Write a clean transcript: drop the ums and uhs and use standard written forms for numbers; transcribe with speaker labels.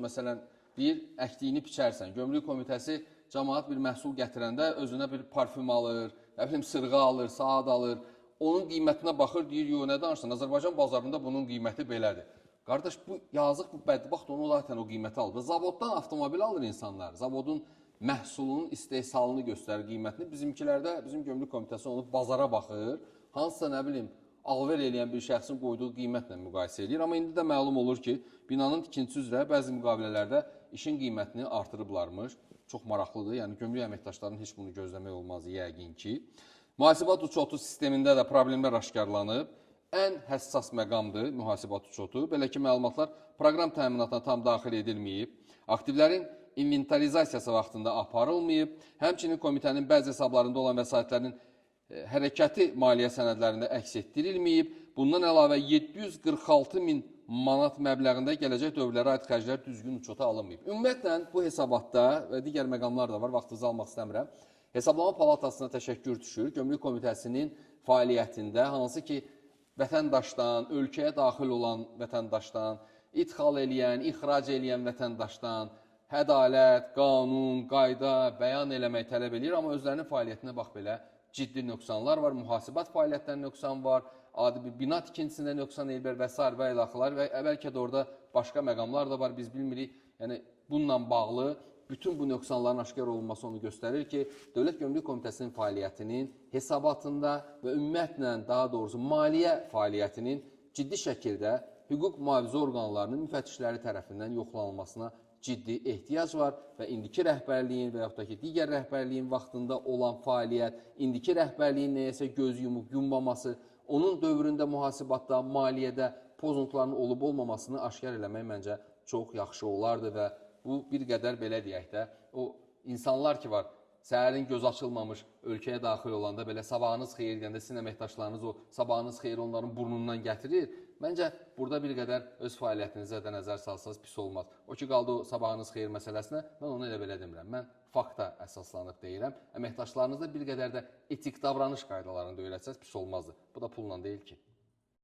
Speaker 1: Məsələn, deyir, əkdiyini biçərsən. Gömrük Komitəsi camaat bir məhsul gətirəndə özünə bir parfüm alır, nə bilim sırğa alır, saat alır. Onun qiymətinə baxır, deyir, yox, nə danışırsan? Azərbaycan bazarında bunun qiyməti belədir. Qardaş, bu yazıq, bu bədbəxt onu zaten o qiyməti alır. Zavoddan avtomobil alır insanlar. Zavodun məhsulunun istehsalını göstərir qiymətini. Bizimkilərdə, bizim Gömrük Komitəsi onu bazara baxır. Hansısa nə bilim alver eləyən bir şəxsin qoyduğu qiymətlə müqayisə eləyir. Amma indi də məlum olur ki, binanın tikintisi üzrə bəzi müqavilələrdə işin qiymətini artırıblarmış. Çox maraqlıdır. Yəni gömrük əməkdaşlarının heç bunu gözləmək olmaz yəqin ki. Mühasibat uçotu sistemində də problemlər aşkarlanıb. Ən həssas məqamdır mühasibat uçotu. Belə ki, məlumatlar proqram təminatına tam daxil edilməyib. Aktivlərin inventarizasiyası vaxtında aparılmayıb. Həmçinin komitənin bəzi hesablarında olan vəsaitlərin hərəkəti maliyyə sənədlərində əks etdirilməyib. Bundan əlavə 746 min manat məbləğində gələcək dövrlərə aid xərclər düzgün uçota alınmayıb. Ümumiyyətlə bu hesabatda və digər məqamlar da var, vaxtınızı almaq istəmirəm. Hesablama Palatasına təşəkkür düşür. Gömrük Komitəsinin fəaliyyətində hansı ki vətəndaşdan, ölkəyə daxil olan vətəndaşdan, idxal eləyən, ixrac eləyən vətəndaşdan ədalət, qanun, qayda bəyan eləmək tələb eləyir, amma özlərinin fəaliyyətinə bax belə ciddi nöqsanlar var, mühasibat fəaliyyətlərində nöqsan var, adi bir bina tikintisində nöqsan eləyiblər və sair və ilaxırlar və bəlkə də orada başqa məqamlar da var, biz bilmirik. Yəni bununla bağlı bütün bu nöqsanların aşkar olunması onu göstərir ki, Dövlət Gömrük Komitəsinin fəaliyyətinin hesabatında və ümumiyyətlə daha doğrusu maliyyə fəaliyyətinin ciddi şəkildə hüquq mühafizə orqanlarının müfəttişləri tərəfindən yoxlanılmasına ciddi ehtiyac var və indiki rəhbərliyin və yaxud da ki, digər rəhbərliyin vaxtında olan fəaliyyət, indiki rəhbərliyin nəyəsə göz yumub yummaması, onun dövründə mühasibatda, maliyyədə pozuntuların olub olmamasını aşkar eləmək məncə çox yaxşı olardı və bu bir qədər belə deyək də, o insanlar ki var, səhərin göz açılmamış ölkəyə daxil olanda belə sabahınız xeyir deyəndə sizin əməkdaşlarınız o sabahınız xeyir onların burnundan gətirir. Məncə burada bir qədər öz fəaliyyətinizə də nəzər salsanız pis olmaz. O ki qaldı o sabahınız xeyir məsələsinə, mən onu elə belə demirəm. Mən fakta əsaslanıb deyirəm. Əməkdaşlarınızda bir qədər də etik davranış qaydalarını da öyrətsəniz pis olmazdı. Bu da pulla deyil ki.